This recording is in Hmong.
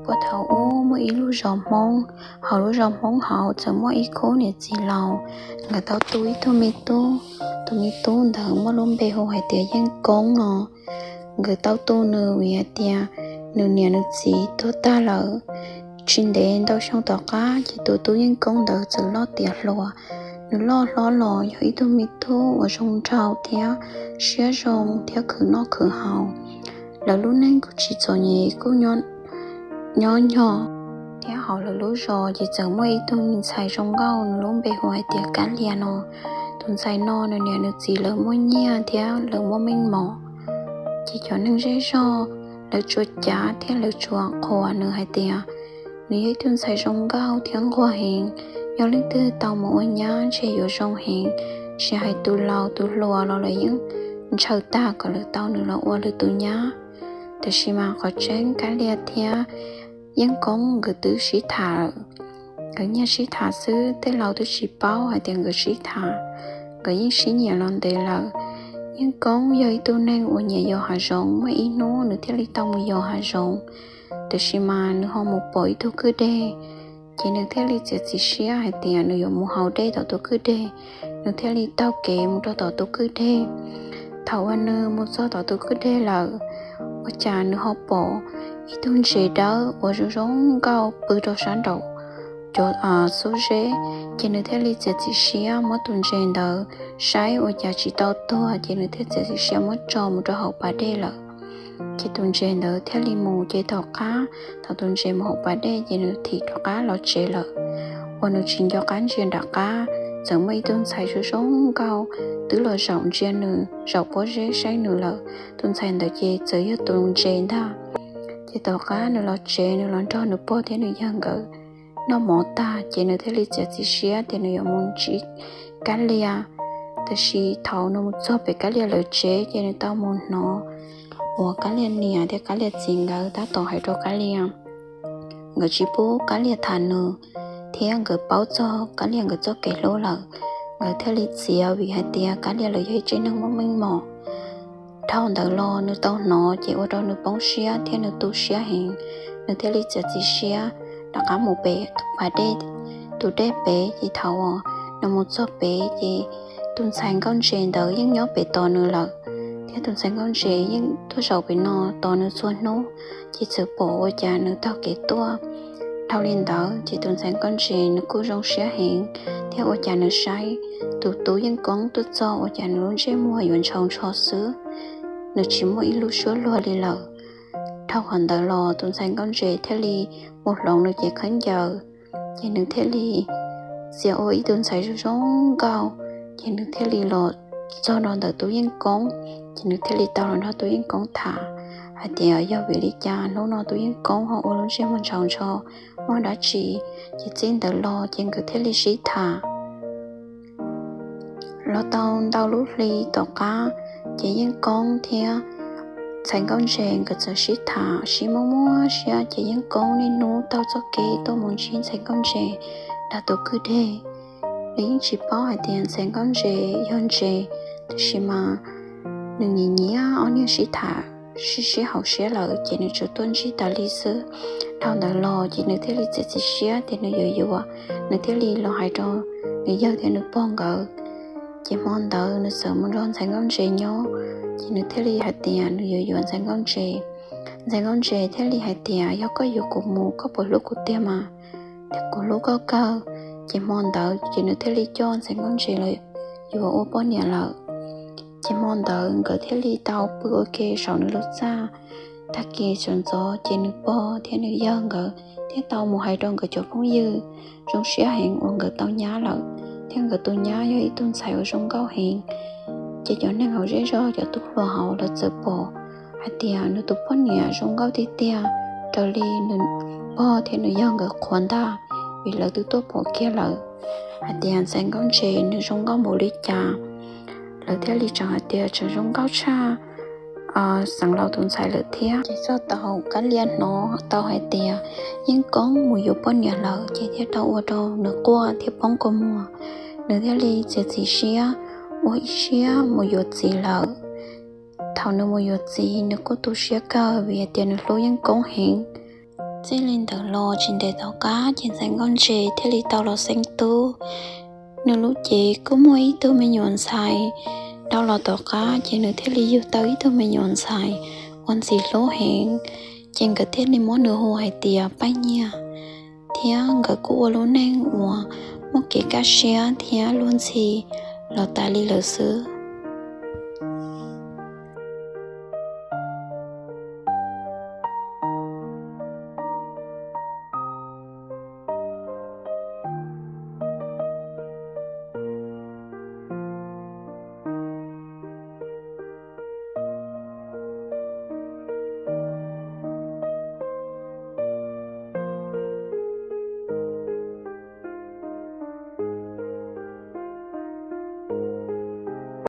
Puag thaum ub muaj ib lub zos Hmoob, hauv lub zos Hmoob hauv txawm muaj ib khub niam txiv laus, nkawd tau tu ib tug me tub. Tus me tub ntawd muaj lub npe hu hais tias Yeej Koob no. Nkawd tau tu nws vim hais tias nws niam nws txiv tuag tag lawm. Tsis ntev ntau xyoo tom qab ces tus tub Yeej Koob ntawd txawm loj tiav hluas. Nws loj hlob los yog ib tug me tub uas zoo nraug thiab siab zoo thiab khwv noj khwv haus. Lawv lub neej kuj tsis txom nyem, kuj nyob nyog. Thiab hauv lawv lub zos ces txawm muaj ib tug me ntxhais zoo nkauj, nws lub npe hu hais tias Kab Lias no. Tus ntxhais no nws niam nws txiv lawv muaj nyiaj thiab lawv muaj meej mom. Ces cov neeg zej zog lawv tsuas cav thiab lawv tsuas qhuas nws hais tias nws yog ib tug ntxhais zoo nkauj thiab nquag heev. Yog leej twg tau mus ua nyab ntshe yuav zoo heev, tsis hais tus laus tus hluas los lawv yeej ntshaw tag kom lawv tau nws los ua lawv tus nyab. Tiam sis mas qhov tseeb Kab Lias thiab Yeej Koob nkawd twb sib tham lawm. Nkawd nyiag sib tham xwb, tej laus twb tsis paub hais tias nkawd sib tham, nkawd yeej sib nyiam los ntev lawm. Yeej Koob yog ib tug neeg uas nyiam yos hav zoov, muaj ib hnub nws thiaj li tau mus yos hav zoov. Tiam sis mas nws ho mus pom ib tug kwj deg, ces nws thiaj li txiav txim siab hais tias nws yuav mus haus dej tom tus kwj deg. Nws thiaj li taug kev mus rau tom tus kwj deg. Thaum uas nws mus txog tom tus kwj deg lawm, ua cas nws ho pom ib tug ntses dawb uas zoo zoo nkauj pw rau sab nraum cov xub zeb. Ces nws thiaj li txiav txim siab muab tus ntses ntawd saib ua cas tsis tau tuag, ces nws thiaj txiav txim siab muab tso mus rau hauv pas dej lawm. Ces tus ntses ntawd thiaj li mus, ces tom qab thaum tus ntses mus hauv pas dej ces nws thim rov qab los tsev lawm. Uas nws tsis nco qab ntsia nram qab, txawm muaj ib tug ntxhais zoo zoo nkauj twb los zaum ntsia nws, zaum pob zeb saib nws lawm. Tus ntxhais ntawd ces txawm yog tus ntses ntag. Ces tom qab nws los tsev, nws los nrog nws pog thiab nws yawg nkawd noj mov tag, ces nws thiaj li txiav txim siab tias nws yuav mus ntsib Kab Lias. Tiam sis thaum nws mus txog pem Kab Lias lawv tsev, ces nws tau mus hnov uas Kab Lias niam thiab Kab Lias txiv nkawd tab tom hais rau Kab Lias. Nkawd tsis pub Kab Lias tham nws, thiab nkawd paub txog Kab Lias nkawd txoj kev hlub lawm. Nkawd thiaj li txiav vim hais tias Kab Lias lawv yog ib tsev neeg muaj meej mom. Dhau ntawd los nws tau hnov ces ua rau nws poob siab thiab nws tu siab heev. Nws thiaj li txiav txim siab rov qab mus pem tus pas dej, tus dej pem. Ces thaum uas nws mus txog pem ces tus ntxhais nkauj ntses ntawd yeej nyob pem tos nws lawm, thiab tus ntxhais nkauj ntses yeej tuaj zaum pem no tos nws txhua hnub. Ces txawm pom ua cas nws taug kev tuaj. Dhau li ntawd ces tus ntxhais nkauj ntses nws kuj zoo siab heev, thiab ua cas nws saib tus tub Yeej Koob tuaj txog ua cas nws lub ntsej muag yuav ntshaus ntsho xwb, nws tsis muaj ib lub suab luag li lawm. Dhau qhov ntawd los tus ntxhais nkauj ntses thiaj li mus hloov nws cev khaub ncaws, ces nws thiaj li txia ua ib tug ntxhais zoo zoo nkauj. Ces nws thiaj li los txog rau ntawm tub Yeej Koob, ces nws thiaj li tau los nrog tub Yeej Koob tham hais tias yog vim li cas hnub no tub Yeej Koob ho ua lub ntsej muag ntshaus ntsho, muaj dab tsi. Ces txij ntawd los ces nkawd thiaj li sib tham. Los tau ntau lub hli tom qab, ces Yeej Koob thiab ntxhais nkauj ntses nkawd txawm sib tham sib muab muab siab, ces Yeej Koob niaj hnub taug txoj kev tuaj mus ntsib ntxhais nkauj ntses nram tus kwj deg. Nws yeej tsis paub hais tias ntxhais nkauj ntses yog ntses, tiam sis mas nws nyiam nyiam ob niag sib tham sib sib haum siab lawm, ces nws tsuas tuaj ntsib tas li xwb. Dhau ntawd los ces nws thiaj li txiav txim siab tias nws yuav yuav, nws thiaj li los hais rau nws yawg thiab nws pog nkawd. Ces hmo ntawd nws txawm mus nrog ntxhais nkauj ntses nyob, ces nws thiaj li hais tias nws yuav yuav ntxhais nkauj ntses. Ntxhais nkauj ntses thiaj li hais tias yog koj yuav kuv mus koj puas hlub kuv tiag mas? Tias kuv hlub koj kawg. Ces hmo ntawd ces nws thiaj li coj ntxhais nkauj ntses los yuav ua poj niam lawm. Ces hmo ntawd nkawd thiaj li tau pw ua ke saum nws lub txaj. Tag kis sawv ntxov ces nws pog thiab nws yawg nkawd thiaj tau mus hais rau nkawd cov phooj ywg zoo siab heev uas nkawd tau nyab lawm, thiab nkawd tus nyab yog ib tug ntxhais uas zoo nkauj heev. Ces cov neeg hauv zej zog cov tub hluas hauv lawv txawm pom hais tias nws tus poj niam zoo nkauj tiag tiag, raws li nws pog thiab nws yawg nkawd qhuas ntag, vim lawv twb tuaj pom kiag lawm hais tias ntxhais nkauj ntses nws zoo nkauj npaum li cas. Lawv thiaj li tseem hais tias tseem zoo nkauj tshaj xeev laus tus ntxhais lawm thiab. Ces txog tau Kab Lias hnov tau hais tias Yeej Koob mus yuav poj niam lawm, ces thiaj tau ua rau nws quaj thiab poob kua muag. Nws thiaj li txiav txim siab ua ib siab mus yuav txiv lawm. Thaum nws mus yuav txiv nws kuj tu siab kawg vim hais tias nws hlub Yeej Koob heev. Txij li ntawd los tsis ntev tom qab ces ntxhais nkauj ntse thiaj li tau los xeeb tub. Nws lub cev kuj muaj ib tug me nyuam ntxhais dhau los tom qab ces nws thiaj li yug tau ib tug me nyuam ntxhais uas ntxim hlub heev, ces nkawd thiaj li muab nws hu hais tias Paj Nyiag, thiab nkawd kuj ua lub neej uas muaj kev kaj siab thiab luag ntxhi los tas li lawm xwb.